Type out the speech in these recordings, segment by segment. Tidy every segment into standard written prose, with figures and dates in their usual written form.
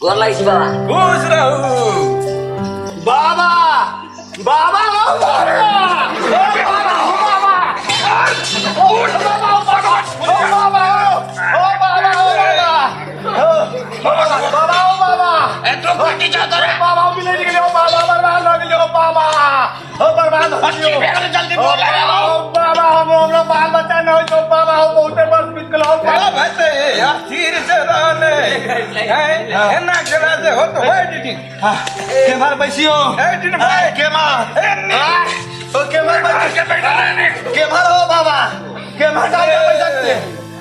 गोर लागै छी बाबा। खुश रहू। बाबा, बाबा, ओ बाबा, ओ बाबा, ओ बाबा, ओ बाबा, ओ बाबा, ओ बाबा, ओ बाबा, ओ बाबा, ओ बाबा, ओ बाबा, ए तू कटी जा तोरा। बाबा, ओ मिले गेलै, ओ बाबा, बर्बाद भऽ गेलै, ओ बाबा, ओ बर्बाद हो अस्सी गेलै। भेल जल्दी ओ बोल रे। बाबा, ओ बाबा, हम हमरा बाल बच्चा नहि होइ छै, ओ बाबा, ओ बहुते वर्ष बीत गेल, ओ बाबा। सब हेतै, अस्थिर से रहने हैं, एना केना से होत होय दीदी। केम्हर बैसियो? ए दिन भाई। केम्हर? ए नी। ओ केम्हर बैसियो? के बैठा रहने। केम्हर हो बाबा? केम्हर जाके बैसक?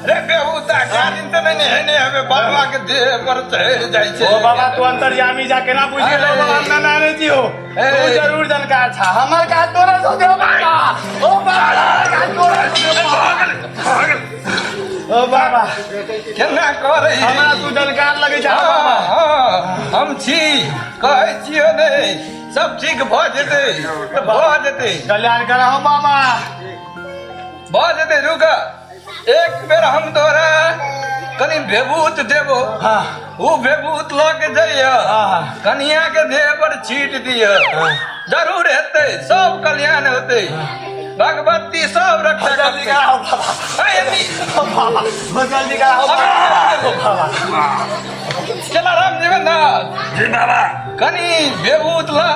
रे बेहुदा, दिन से नहीं हेने हवे बाबा के देह पर चढ़ जाइ छै। ओ बाबा, तू अंतर्यामी जा केना बुझि गेलो बाबा? हमरा ना नहि छियो, तू जरूर जानकार छा। हमर काज तोरे सो दे बाबा, ओ बाबा, काज तोरे सो दे बाबा। ओ बाबा, केना करै? हमरा तू जानकार लगै छा बाबा। हाँ, हम छी, कहै छियो ने, सब ठीक भऽ जेतै, तऽ भऽ जेतै। कल्याण करा हो बाबा। भऽ जेतै, रुक, एक बेर हम तोरा कनि भेबूत देबो। उ भेबूत लऽ के जइह, कनिया के देह पर छीट दिह, जरूर हेतै, सब कल्याण होतै, भगवती सब रक्षा जल्दी करतै। करा हो बाबा। ए, एनी। ओ बाबा, ओ जल्दी करा हो बाबा। ओ बाबा। चला राम जीवन दास। जी बाबा। कनि भेबूत ला।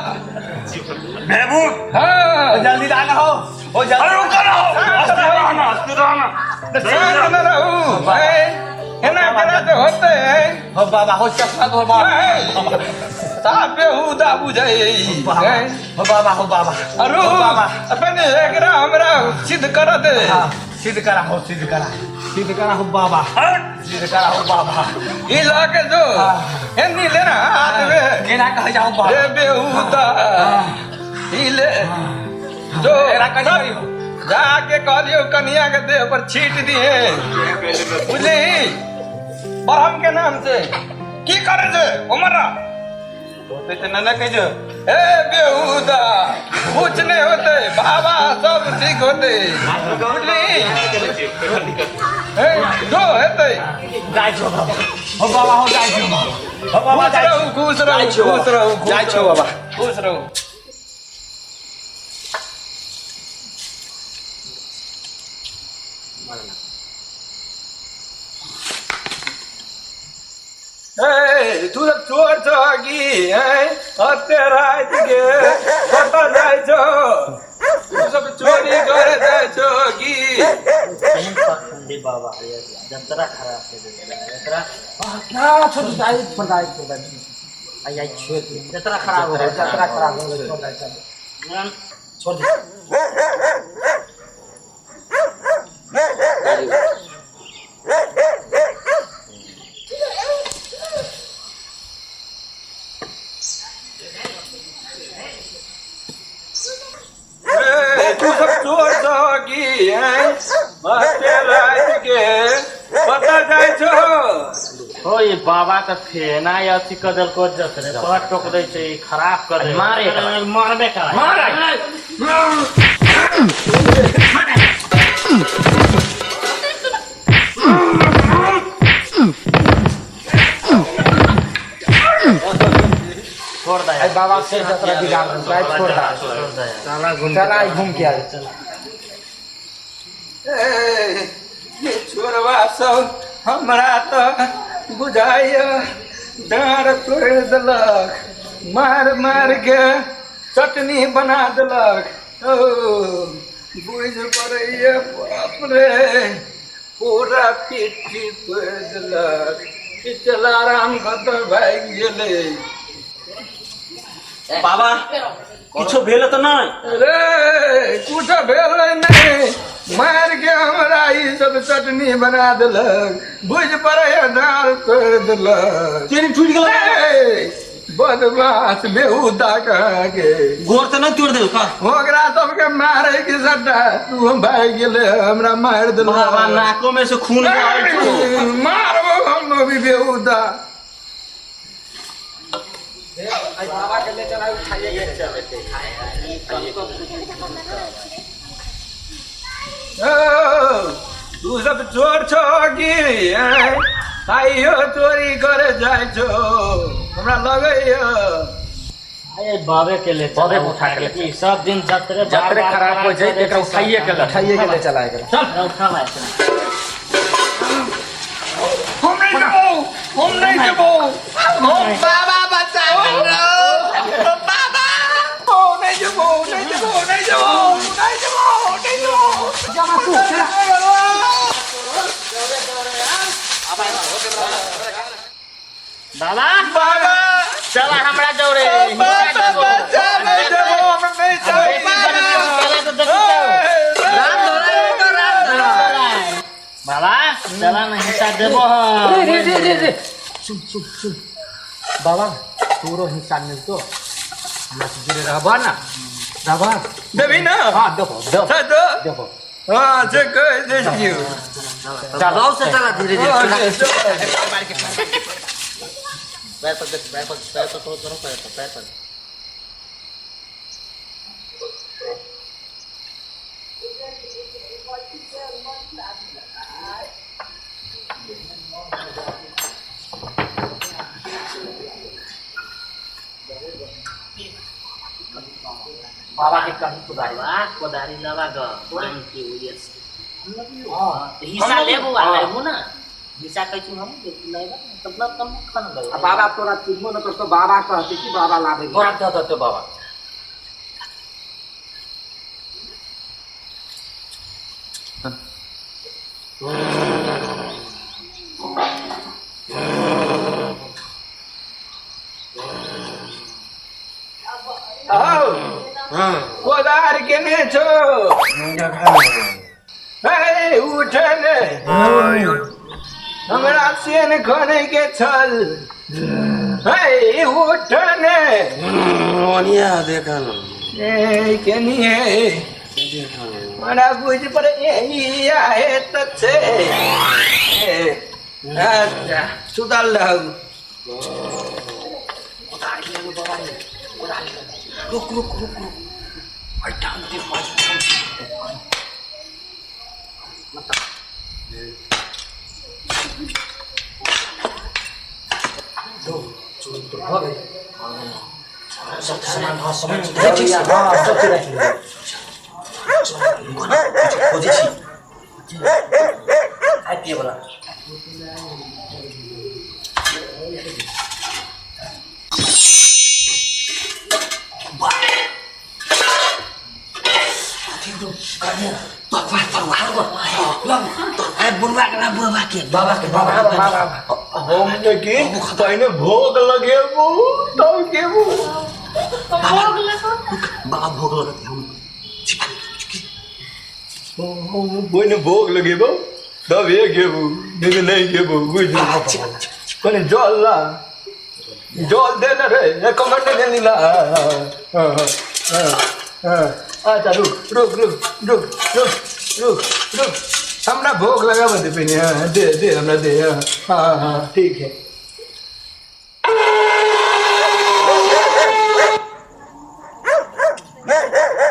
भेबूत? हाँ। जल्दी लाना हो, ओ जल्दी। अरे रुको ना, अस्थिर रहना, अस्थिर रहना। शांत न रहू, एना केना से होतै? हो बाबा, हो चश्मा तो बाबा। साफ बेहुदा बुझै। हो बाबा, हो बाबा। अरु हो बाबा। अपने एकरा हमरा सिद्ध कर दे। हाँ, सिद्ध करा हो, सिद्ध करा, सिद्ध करा हो बाबा, सिद्ध करा हो बाबा। ई लऽ के जो, एनी लेना हाथ में। केना कहै जाओ बाबा? रे बेहुदा, ई ले जो। एकरा कथी करी हो? जाके कहलियो कनिया के देह पर छीट दिए, बुझली, ब्रह्म के नाम से। की करे छे उमरा? होते तऽ न कहै जो। ए बेहुदा, कुछ नहीं होते बाबा, सब ठीक होते, बुझली। ए जो हेतै। जाइ छो बाबा, हो बाबा, हो जाइ छो बाबा, हो बाबा। खुश जाइ रहू, खुश रहू, जाइ छो। खुश रहू। जाइ छो बाबा। खुश रहू। ए, तू सब चोर छौ की? हैं, अते राति के कतऽ जाइ छौ? तू सब चोरी करे जाइ छौ की? बाबा, जतरा खराब है, जतरा। ना, छोड़, जाइ, छोड़, जाइ, छोड़, जाइ। आई आई, छोड़ दे, जतरा खराब हो गया। जतरा खराब हो गेलै, छोड़, जाइ, छोड़। छोड़ दे। ए, तू सब चोर छौ की? हैं, अते राति के कतऽ जाइ छौ? हो, ई बाबा के फेना अथी कर देलको, जतरे पर टोक दै छै, ई खराब कर दे। मारे, मारबे कर, मारे। छोड़ दे। आई बाबा से जतरा बिगाड़ देलकै, आइ छोड़ दे। छोड़ दे, चला घूम। चल, आइ घूम के आइ। ए, ये छोरवा सब हमरा तऽ बुझाइया डाँर तोड़ि देलक, मार मार के चटनी बना देलक। ओ बुझि पड़ैया, बाप रे, पूरा पिट्ठी तोड़ि देलक। ई चलाराम कतऽ भागि गेलै? बाबा, किछो भेल तऽ नहि? रे, कुछ भेलै नहि, मारि के हमरा ई सब चटनी बना देलक। बुझि पड़ैया डाँर तोड़ि देलक। चेन टूटि गेल। ए, बदमाश बेहुदा के। गोर तऽ नहि तोड़ि देलक? ओकरा सबके मारे के सट्टा तू भागि गेलै, हमरा मारि देलक। बाबा, नाको में से खून बहै छौ। मारबो हम अभी बेहुदा। बाबा के ले चला, उठाइए। ओ, तू सब चोर छो की? आइयो चोरी करे जाइ छो? हमरा लगैया। अरे बाबे के ले बाबे के उठा के ले ई सब दिन जतरे जतरे खराब हो जाए एकरा उठाइए के ले। उठाइए के ले चला एकरा। चल उठा ला एकरा। हम नहीं देबो, हम नहीं देबो। हम बाबा बचाओ बाबा। ओ नहीं देबो, नहीं देबो, नहीं देबो, नहीं देबो, नहीं देबो। बाबा बाबा चला हमरा जोरे। बाबा बचा, नहीं देबो, हम नहीं चाही। राम धरा तो राम धरा। बाबा चला ना हिस्सा देबो हम। रे रे रे रे रे, सुन सुन सुन बाबा, तोरो हिस्सा मिलतो, हमरा से जुड़े रहबा ना रहबा? देबी ना? हाँ, देबो देबो। दो। देबो। हाँ, से कह दे छियौ। चल। से चला धीरे धीरे। हाँ, से। पैर पर देख, पैर पर, पैर पर थोड़ा करो, पैर पर, पैर पर। बाबा के कहीं कुदारी। बाबा कोदारी लगा ग के हिस्सा लेबो आ लेबो ना हिस्सा कहै छी हम लेबो तब ना तब खन गयो। आ बाबा तोरा चिन्हबो न करतो, बाबा कहते कि बाबा लाबे। तोरा दे देतो बाबा। आओ कोदार केने छौ? हे उठ ने, हमरा सेन खनै के छल। हे उठ ने। ए केनिए हमरा बुझ पर एही आहे त छै। ए, अच्छा सुतल रहू। रुक रुक रुक रुक, हाँ सब चीज राखि लेबै। खोजै छी खाय पिए वाला। बाबा के बाबा के। हम लेकिन पहिने भोग लगेबू तब गेबू। बाबा भोग लगत हम। पहिने भोग लगेबू तब ये गेबू, नहीं तो नहीं गेबू। बुझ कने जल ला, जल दे ना रे, ये कमर दे ला। हाँ हाँ हाँ, अच्छा रुक रुक रुक रुक रुक रुक रुक, हमरा भोग लगाबऽ दे पहिने। हाँ, दे दे हमरा दे। हाँ हाँ हाँ ठीक है।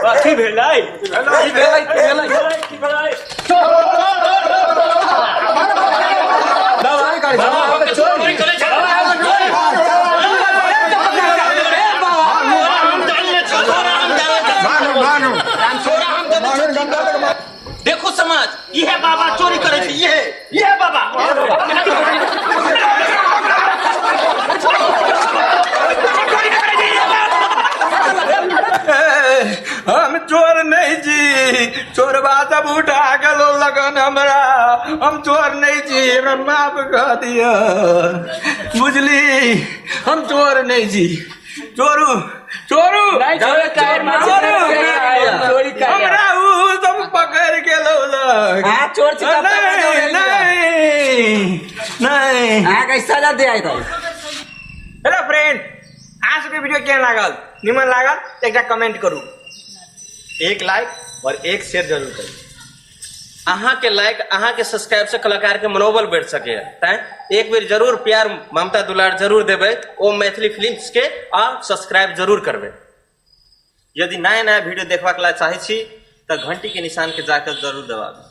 कथी भेलै? की भेलै, की भेलै? की भेलै? दवाई करै छै। चोरी करै छै। देखो समाज, इहे बाबा चोरी करै छै, इहे ये बाबा। हम चोर नहीं छी, चोरबा सब उठा के लगन हमरा। हम चोर नहीं छी, हमरा माफ कर दिअ, बुझली? हम चोर नहीं छी। चोरू चोरू चोरू, हमरा उ सब पकड़ के लौलक। चोर छी तब तक। नहीं नहीं नहीं, अहाँके सजा दे आइ। हेलो फ्रेंड, अहाँ सबके वीडियो केहन लागल? निमन लागल तऽ एकटा कमेंट करू, एक लाइक और एक शेयर जरूर करू। अहाँ के लाइक, अहाँ के सब्सक्राइब से कलाकार के मनोबल बढ़ सके, तैं एक बेर जरूर प्यार ममता दुलार जरूर देबै ओ मैथिली फिल्म्स के आ सब्सक्राइब जरूर करबै। यदि नया नया वीडियो देखबाक ला चाहै छी तऽ घंटी के निशान के जाकर जरूर दबाबी।